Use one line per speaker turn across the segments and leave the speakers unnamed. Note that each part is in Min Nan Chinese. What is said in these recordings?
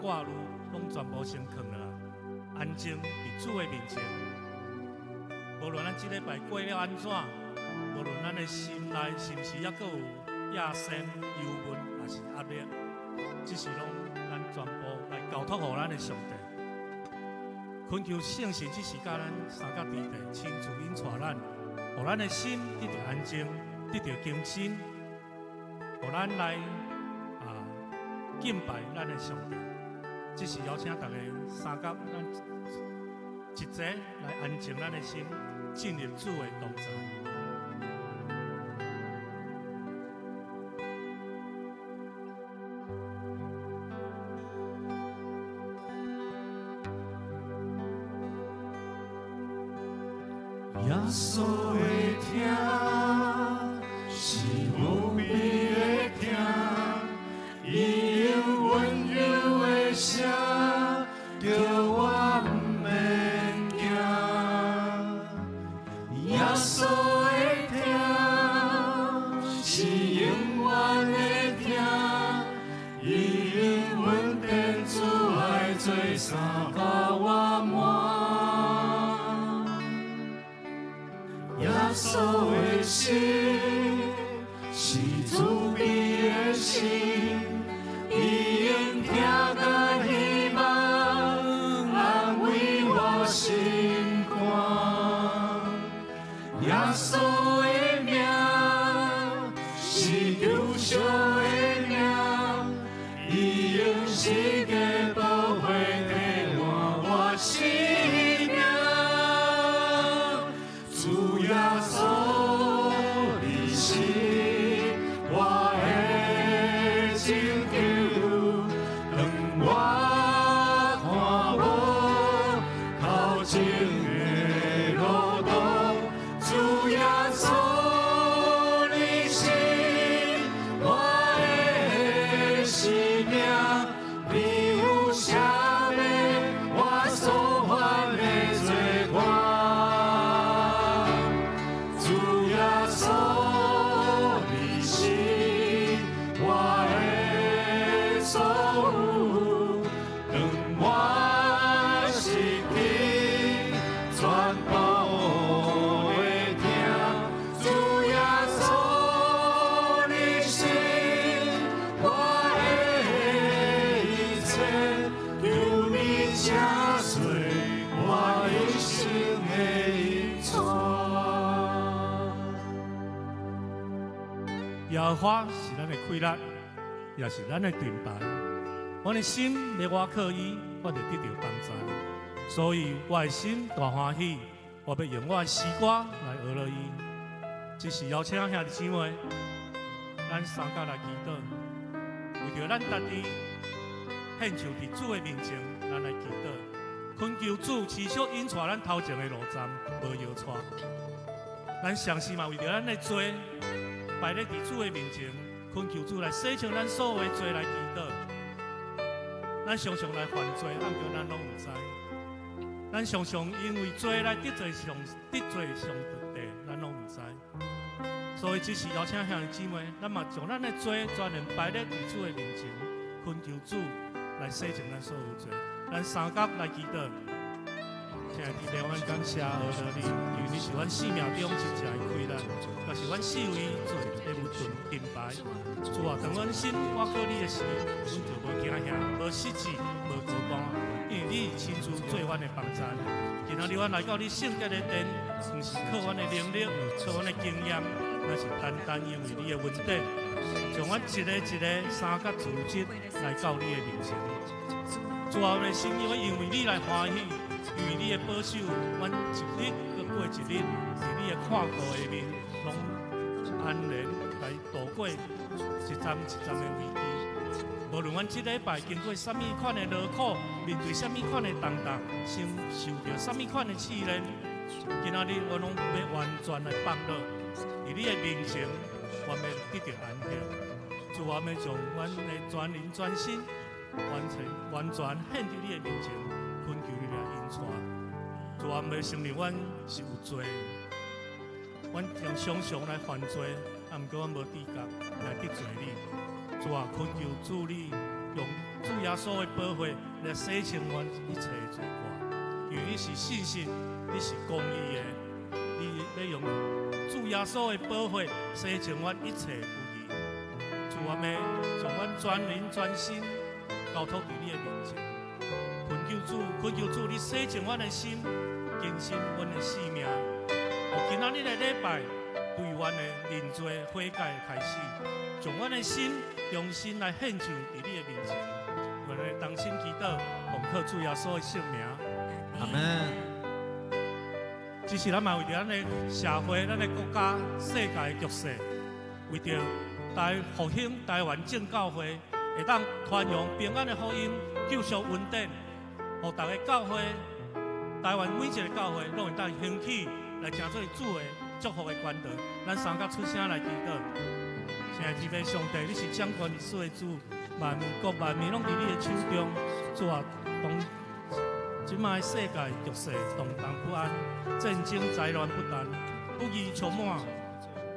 掛慮，攏全部先囥落來，安靜佇主的面前。無論咱這禮拜過了按怎，無論咱的心內是毋是猶閣有野心、憂悶，抑是壓力，這是攏咱全部來交託予咱的上帝。懇求聖神這時佮咱相佮佇地，親自引帶咱，予咱的心得著安靜，得著更新，予咱來敬拜咱的上帝。這是邀請大家相佮咱一齊來安靜咱的心，進入主的同在。
耶穌的疼是無比的疼，伊用溫柔的聲叫我毋免驚。耶穌的疼是永遠的疼，伊用恩典慈愛做衫把我瞞。耶穌的心是慈悲的心，伊用疼佮希望安慰我心肝。耶穌的名是救贖的名，伊用十架寶血替換我生命。主耶穌，你是我的拯救，當我看無頭前的路途，主耶穌，你是我的生命，你有赦免我所犯的罪過。主耶穌，你是我的所有，當我失去全部的疼，主耶穌，你是我的一切，求你請垂我一生的引帶。
耶和華是咱的氣力，也是咱的盾牌。我的心欲倚靠伊，我就得著幫助。所以我的心大歡喜，我欲用我的詩歌來呵咾伊。這是邀請兄弟姊妹，咱相佮來祈禱，為著咱家己獻上佇主的面前，咱來祈禱，懇求主持續引帶咱頭前的路站，無搖掣。咱相信嘛，為著咱的罪，擺咧佇主的面前，懇求主來洗淨咱所有的罪來祈禱。咱常常來犯罪，毋過咱攏毋知。咱常常因為罪來得罪上帝，咱攏毋知。所以，這是邀請兄弟姊妹，咱嘛將咱的罪全然擺咧佇主的面前，懇求主來洗淨咱所有罪。咱相佮來祈禱。親愛的天父，阮感謝呵咾你，因為你是阮生命中真正的氣力，也是阮四圍做的無盾盾牌。主啊，當阮心倚靠你的時，阮就無驚嚇、無失志、無孤單，因為你親自做阮的幫助。今仔日阮來到你聖潔的殿，毋是靠阮的能力、靠阮的經驗，乃是單單因為你的恩典，將阮一個一個相佮組織來到你的面前。主啊，阮的心因為你來歡喜。因為你的保守，阮一日閣過一日，佇你的看顧下面，攏安然來度過一站一站的危機。無論阮這禮拜經過啥物款的勞苦，面對啥物款的重擔，承受著啥物款的試煉，今仔日我攏欲完全來放落，佇你的面前，我欲得著安息。主，我欲將阮的全靈全心，完全完全獻佇你的面前，懇求你來引帶。主，我欲承認阮是有罪，阮常常來犯罪，啊，毋過阮無知覺來得罪你。主啊，懇求主你用主耶穌的寶血來洗清阮一切的罪過。因為你是信實，你是公義的，你欲用主耶穌的寶血洗淨阮一切不義。主啊，欲將阮全靈全心交託佇你的面前，懇求主，懇求主，你洗淨阮的心，更新阮的性命。予今仔日的禮拜，對阮的認罪悔改的開始，將阮的心重新來獻上佇你的面前。阮來同心祈禱，奉靠主耶穌的聖名。
阿門。
只是咱嘛為著咱的社會、咱的國家、世界的局勢，為著台復興台灣正教會會當傳揚平安的福音、救贖恩典，予逐个教會、台灣每一个教會攏會當興起來成做主的祝福的管道。咱三甲出聲來祈禱。親愛的天父上帝，你是掌權歷史的主，萬國萬民攏佇你的手中。主啊，當這擺世界局勢動盪不安，戰爭災亂不斷，不義充滿，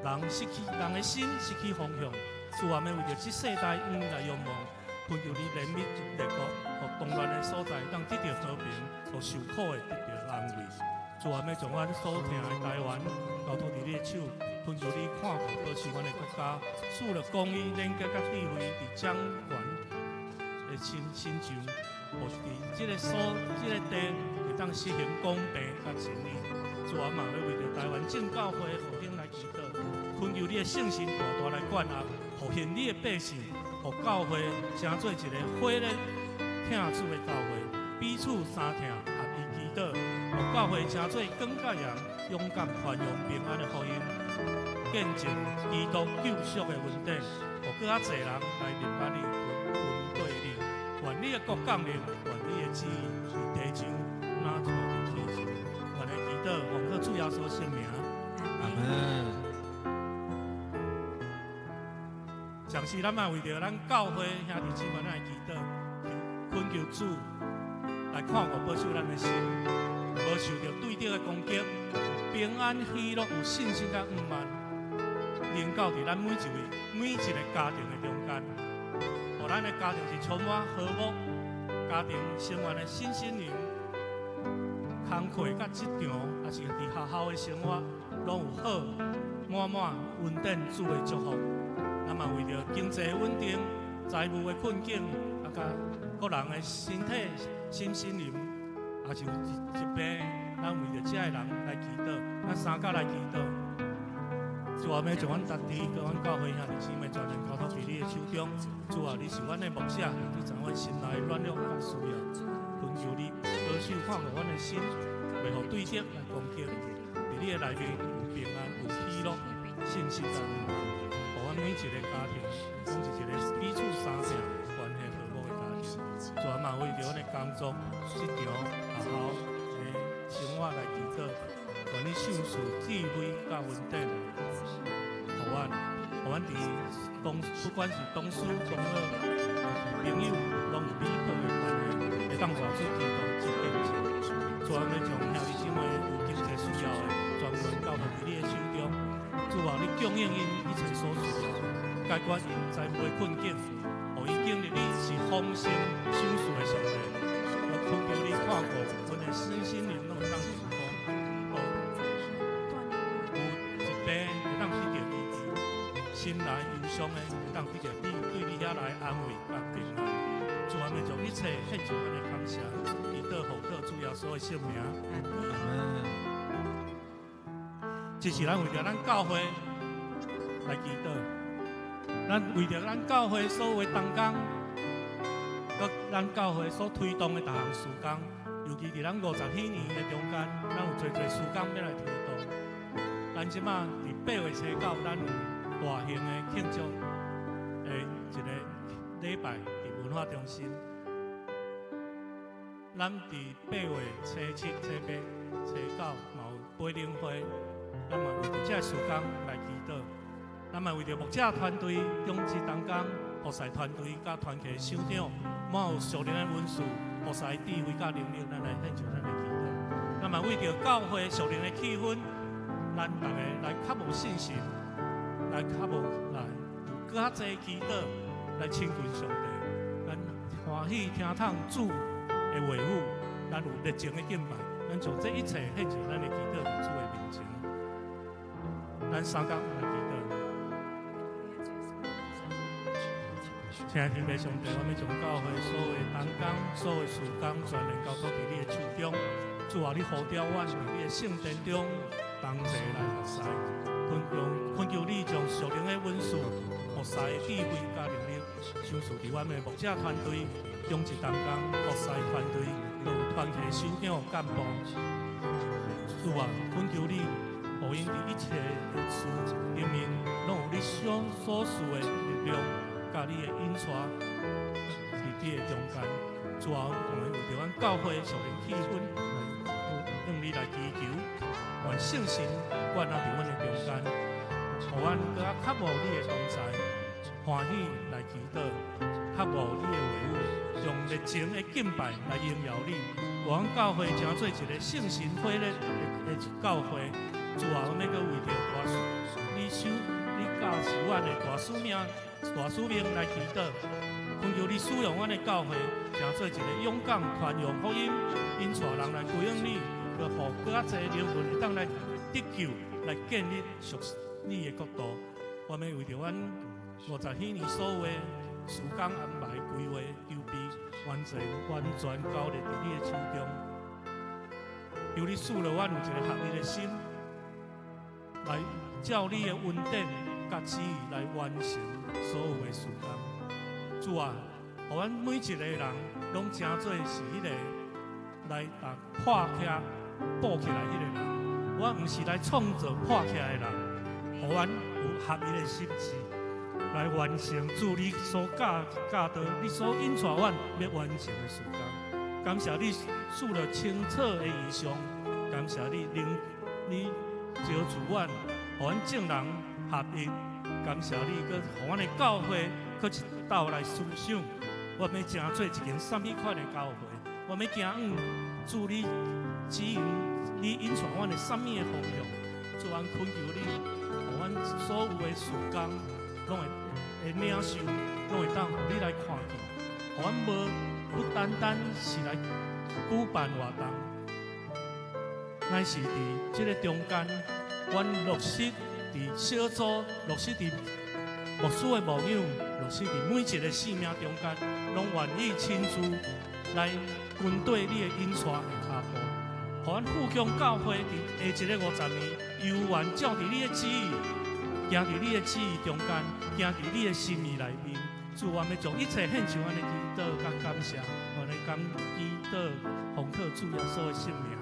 人失去人的心失去方向。主啊，欲為著這世代向你來仰望，懇求你憐憫列國，予動亂的所在，當得著和平，予受苦的得著安慰。主啊，欲將阮所疼的台灣交託佇你的手，懇求你看顧保守阮的國家，賜予公義、廉潔佮智慧佇掌權的身身上。予佇這个所、這个地會當實行公平佮真理。主啊，嘛欲為著台灣正教會復興來祈禱，懇求你的聖神大大來灌壓，復興你的百姓，予教會成做一个火熱疼主的教會，彼此相疼，合一祈禱，予教會成做光佮鹽，勇敢傳揚平安的福音，見證基督救贖的恩典，予閣較濟人來認捌你，跟隨你。願你的國降臨，願你的旨意佇地上，若像佇天上。阮的祈禱，奉靠主耶穌聖名。
阿門。
同時，咱嘛為著咱教會兄弟姊妹來祈禱，求懇求主來看顧保守咱的心，無受著對敵的攻擊，平安喜樂，有信心佮毋慢，臨到佇咱每一位每一个家庭的中間，予咱的家庭是充滿和睦，家庭成員的身心靈、工課佮職場，抑是佇學校的生活，攏有好滿滿恩典主的祝福。咱嘛為著經濟穩定、財務的困境，啊，佮個人的身體、身心靈，抑是有疾病，咱為著這个人來祈禱，咱三甲來祈禱。主啊，欲將阮家己、佮阮教會兄弟姊妹全然交託佇你的手中。主啊，你是阮的牧者，你知阮心內軟弱佮需要，懇求你保守看顧阮的心，袂予對敵來攻擊。佇你的內面有平安、有喜樂、信心佮平安。予阮每一个家庭，攏是一个彼此相疼、關係和睦的家庭。主啊，嘛為著阮的工作、職場、學校的生活來祈禱，願你賞賜智慧佮恩典，予阮，予阮佇同不管是同事、同學、朋友，攏有美好的關係，會當活出基督這見證。主啊，欲將兄弟姊妹有經濟需要的，全部交託佇你的手中。主啊，你供應𪜶一切所需要，解決𪜶財務的困境，予𪜶經歷你是豐盛賞賜的上帝。我懇求你看顧阮的身心靈攏會當健康，予有疾病會當得著醫治，心內憂傷的會當得著你對你遐來安慰佮平安。主啊，欲將一切獻上阮的感謝，祈禱奉靠主耶穌的聖名。
阿門。
這是咱為著咱教會來祈禱，咱為著咱教會所有的同工，佮咱教會所推動的逐項事工，尤其佇咱50禧年的中間，咱有濟濟事工欲來推動。咱這馬佇8月初9，咱有大型的慶祝的一个禮拜佇文化中心。咱佇8月初7、初8、初9嘛有培靈會。咱嘛為著這个事工來祈禱，咱嘛為著牧者團隊、長執同工、服侍團隊佮團契首長，嘛有屬靈的恩賜、服侍智慧佮能力，咱來獻上咱的祈禱。咱嘛為著教會屬靈的氣氛，咱逐个來較無信心，來較無來有閣較濟祈禱來親近上帝。咱歡歡喜聽通主的話語，咱有熱情的敬拜，咱將這一切獻上咱的祈禱佇主的面前。咱三工來祈禱。親愛的天父上帝，我們將教會所有的同工、所有的事工，全然交託佇你的手中。主啊，你呼召阮佇你的聖殿中同齊來服侍，懇求懇求你將屬靈的恩賜、服侍的智慧佮能力，賞賜佇阮的牧者團隊、長執同工、服侍團隊，閣有團體首長幹部。主啊，懇求你，予𪜶佇一切的事裡面，攏有你所所賜的力量，佮你的引帶，佇你的中間。主啊，阮為著阮教會屬靈氣氛來向你來祈求，願聖神灌納佇阮的中間，予阮閣較渴慕你的同在，歡喜來祈禱，渴慕你的話語，用熱情的敬拜來榮耀你。予阮教會成做一個聖神火熱的教會。主啊，阮欲閣為著大你手你教示阮的大使命、大使命來祈禱，懇求你使用阮的教會，成做一個勇敢傳揚福音、引帶人來歸向你，閣予閣較濟靈魂會當來得救、來建立屬你的國度。我們為著阮50禧年所有的事工安排、規劃、籌備，完全完全交佇你的手中。求你賜予阮有一個合一的心，來照你的恩典佮旨意來完成所有的事工。主啊，予阮每一個人攏成做是彼個來共破起補起來彼個人。我毋是來創造破起來的人，予阮有合一的心志，來完成主你所教教導、你所引帶阮欲完成的事工。感謝你賜了清楚的異象，感謝你靈你召聚阮，予阮眾人合一。感謝你，閣予阮的教會閣一鬥來思想，我欲成做一間啥物款的教會？我欲行往主你指引、你引帶阮的啥物的方向？主，阮懇求你，予阮所有的事工，攏會會領受，攏會當予你來看見。予阮無不單單是來舉辦活動，乃是佇這个中間，阮落實佇小組，落實佇牧師的牧養，落實佇每一个生命中間，攏願意親自來跟綴你的引帶的跤步，予阮富強教會佇下一个五十年，猶原照佇你的旨意，行佇你的旨意中間，行佇你的心意內面。主，我欲將一切獻上，阮的祈禱佮感謝，阮的感祈禱奉靠主耶穌的聖名。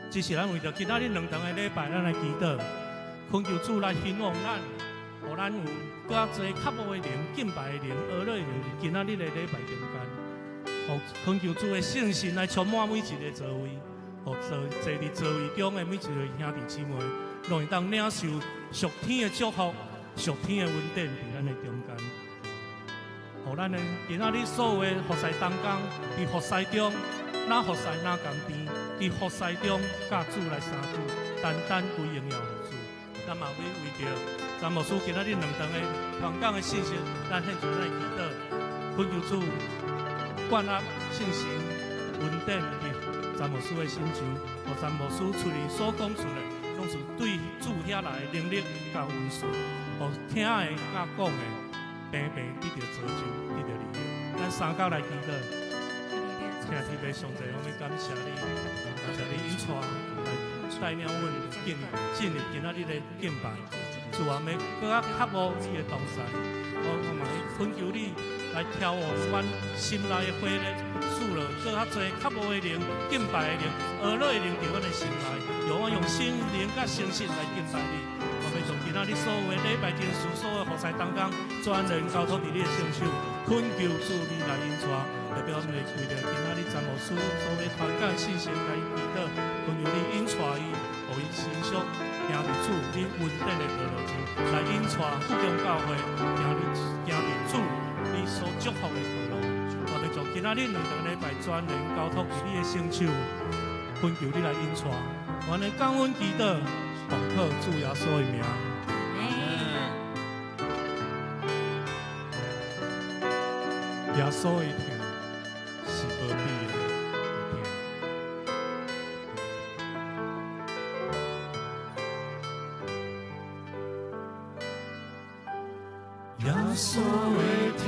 這是咱為著今仔日兩堂的禮拜，咱來祈禱，懇求主來興旺咱，予咱有閣較濟渴慕的靈、敬拜的靈、學樂的靈，佇今仔日的禮拜中間，予懇求主的聖神來充滿每一个座位，予坐坐佇座位中的每一个兄弟姊妹，攏會當領受屬天的祝福、屬天的恩典佇咱的中間。予咱的今仔日所有的服侍同工，佇服侍中，哪服侍哪共邊，佇服侍中佮主來相拄，單單歸榮耀予主。咱嘛欲為著詹牧師今仔日兩堂的傳講的信息，咱獻上咱的祈禱，懇求主灌納聖神恩典佇詹牧師的身上，予詹牧師喙裡所講出來，攏是對主遐來的能力佮恩賜，予聽的佮講的，平平得著造就，得著利益。咱三角來祈禱，聽天父上帝，我們感謝你，感謝你引帶來帶領阮進進入今仔日的敬拜。主啊，欲閣較渴慕你的同在，我我嘛欲懇求你來挑旺阮心內的火熱，賜予閣較濟渴慕的靈、敬拜的靈、學樂的靈佇阮的心內，讓我用心靈佮誠實來敬拜你。我欲將今仔日所有的禮拜經事、所有的服侍同工，全然交託佇你的聖手，懇求主你來引帶，特別我們為著今仔日詹牧師所欲傳講的信息來祈禱，懇求你引帶伊，予伊身上行佇主你恩典的道路上，來引帶富強教會行佇行佇主你所祝福的道路。我欲將今仔日兩堂禮拜全然交託佇你的聖手，懇求你來引帶，阮的感恩祈禱，奉靠主耶穌的名。耶穌的疼是無比的疼。
耶穌的疼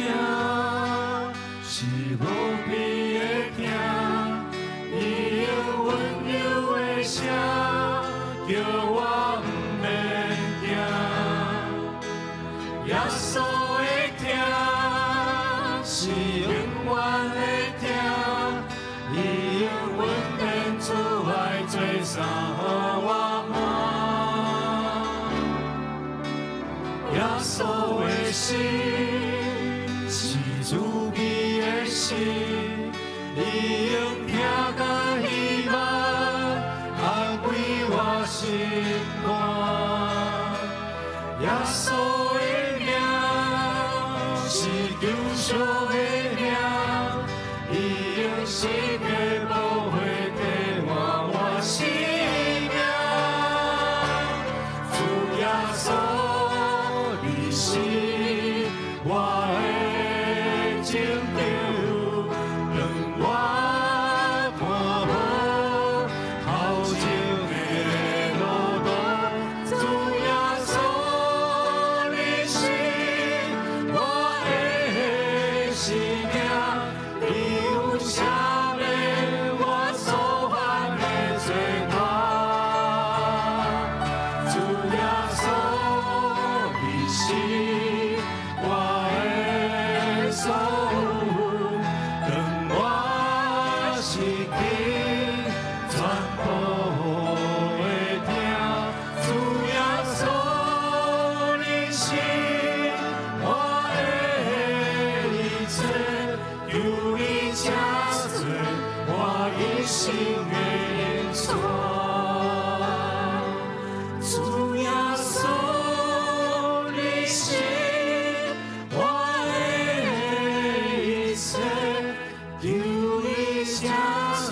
是無比的疼，伊用溫柔的聲叫我毋免驚。耶穌的疼是永遠的疼，伊用恩典慈愛做衫予我換。耶穌的心是慈悲的心，伊用疼佮希望安慰我心肝。耶穌的名是救贖的名，伊用新的寶血替換我生命。主耶穌，你是我的拯救，當我看無頭前的路途，主耶穌，你是我的生命，你有赦免我所犯的罪過。主耶穌，你是我的所有，當我失去全部的疼。主耶穌，你是我的一切，求你成做我一生的引帶。主耶穌，你是我的一切，求你成做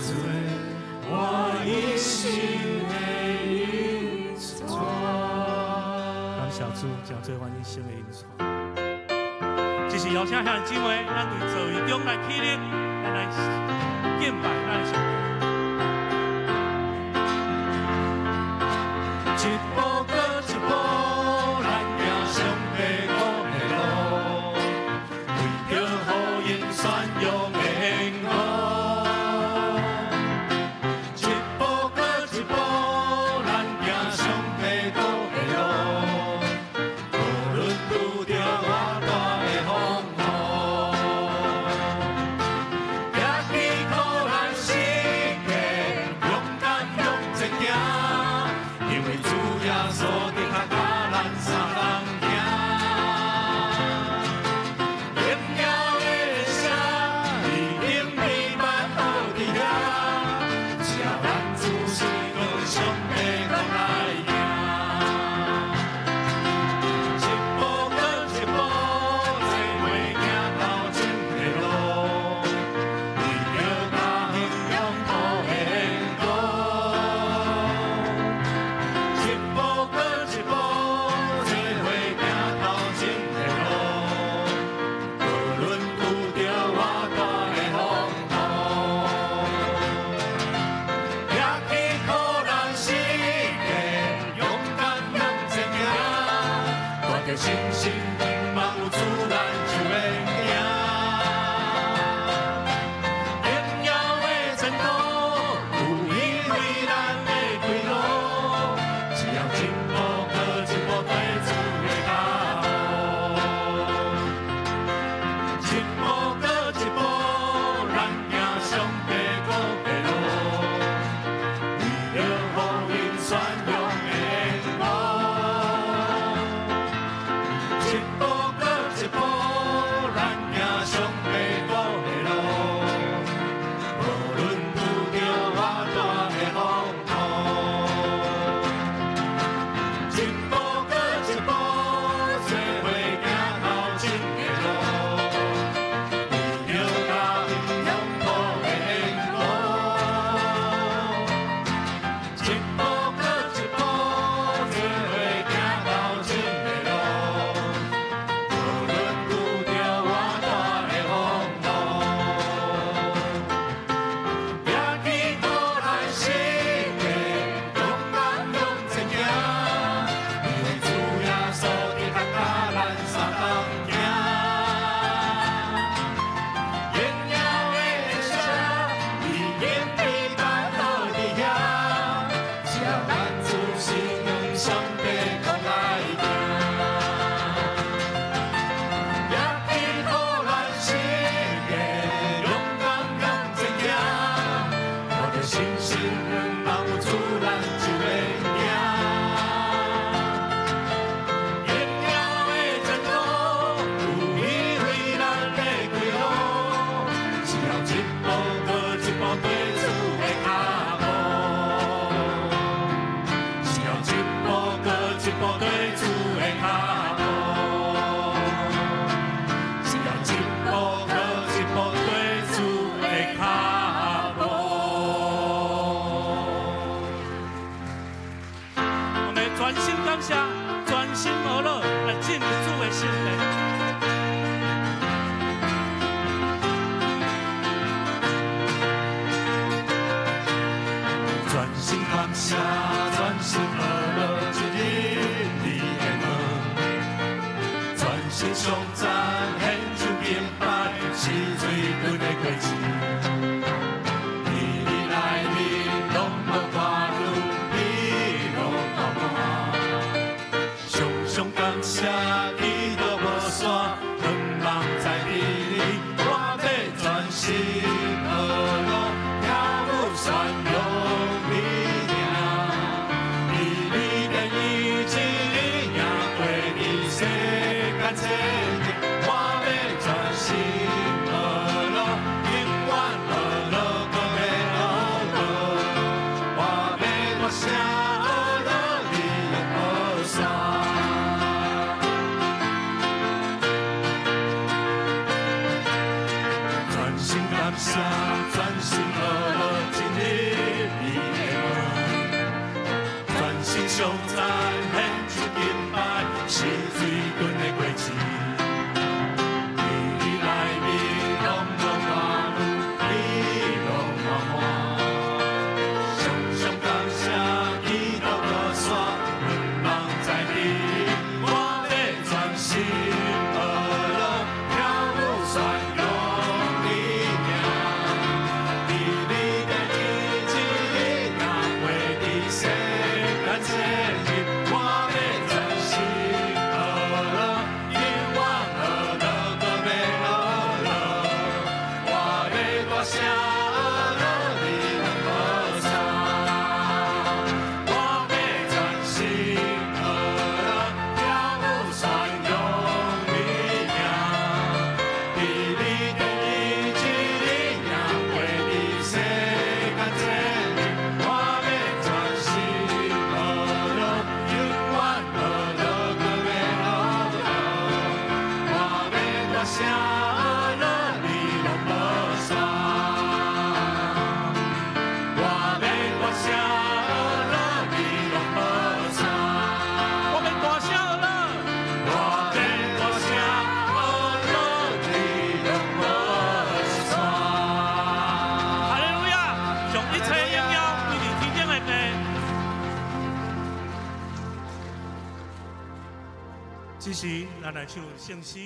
我一生的引帶。
感謝主，成做阮一生的引帶。這是邀請兄弟姊妹，咱佇座位中來起立，咱來敬拜咱的上帝。
一步閣一步，咱行上帝國的路，為著福音宣揚的幸福。一步閣一步，咱行上帝國的路，無論拄著偌大的風雨，行去苦難時刻，勇敢向前行，因為主耶穌的確佮咱相同行。榮耀的聲已經彌漫好佇遐，只要咱仔細向上帝國來行。一步閣一步，做伙行頭前的路，為著家鄉永土的幸福。一步閣一步，做伙行頭前的路，無論拄著偌大的風雨，行去苦難時刻，勇敢向前行，帶著信心，希望有主，咱就會贏。榮耀的前途，有伊為咱的開路，只要一步閣一步跟主的腳步，一步閣一步，咱行上帝國的路，為著福音宣揚的幸福。一步閣一步，咱行上帝國的路，無論拄著偌大的風雨。一步閣一步，做伙行頭前的路，為謝，全心學樂進入你的門，全心頌讚，獻上敬拜，是最近的過程。佇你內面攏無掛慮，喜樂滿滿。常常感謝，祈禱無散，向望在佇你，我欲全心學樂，跳舞宣揚你名。佇你殿以一日贏過佇世間千日，我欲全心學樂，永遠學樂，閣欲學樂。我欲大聲學樂，你攏無散。全心感謝，全心學樂，進入你的門。全心頌讚，獻上敬拜，是最近的過程。佇你內面攏無掛慮，喜樂滿滿。常常感謝，祈禱無散，向望在佇你，我欲全心學樂，跳舞宣揚你名。佇你殿以一日贏過佇世間千日，我欲全心學樂，永遠學樂，閣欲學樂。我欲大聲學樂，你攏無散。我欲全心學樂，跳舞宣揚你名。佇你殿以一日贏過佇世間千日，我欲全心學樂，永遠學樂，閣欲學樂。我欲大聲學樂，你攏無散。我欲大聲學樂，你攏無散。
我欲大聲學樂，
我欲大聲學樂，你攏無散。
哈利路亞！將一切榮耀歸予天頂的父。這時，咱來唱聖詩。